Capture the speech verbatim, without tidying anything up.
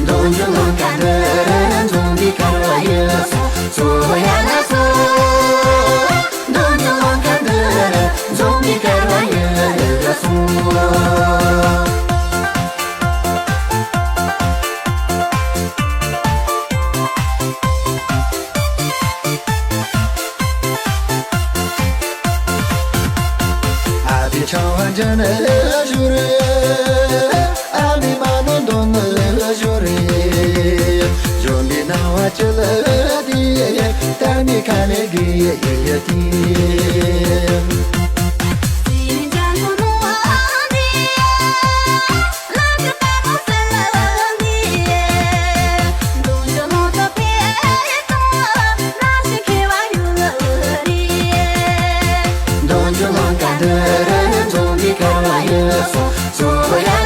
འདོན་རྒྱུ་ལོ་ཁ་འདིར་འཛོམས་པའི་སྐལ་བ་ཡོད་སོང་། གཙོ་བོ་ཡ་ལ་སོ། འདོན་རྒྱུ་ལོ་ཁ་འདིར་འཛོམས་པའི་སྐལ་བ་ཡོད་སོང་། ཨ་ཕའི་ཆང་བ་འདྲ་ནི་ཞུ་རེ། ཨ་མའི་མ་ནོ་འདོན་ནི་ཞུ་རེ། འཇོན་པའི་སྣང་བ་ཅི་ལ་དེ། ད་ནི་ཁ་ལས་དགེ་ཡེ་དེ། འདོན་རྒྱུ་ལོ་ཁ་འདིར་འཛོམས་པའི་སྐལ་བ་ཡོད་སོང་། གཙོ་བོ་ཡ་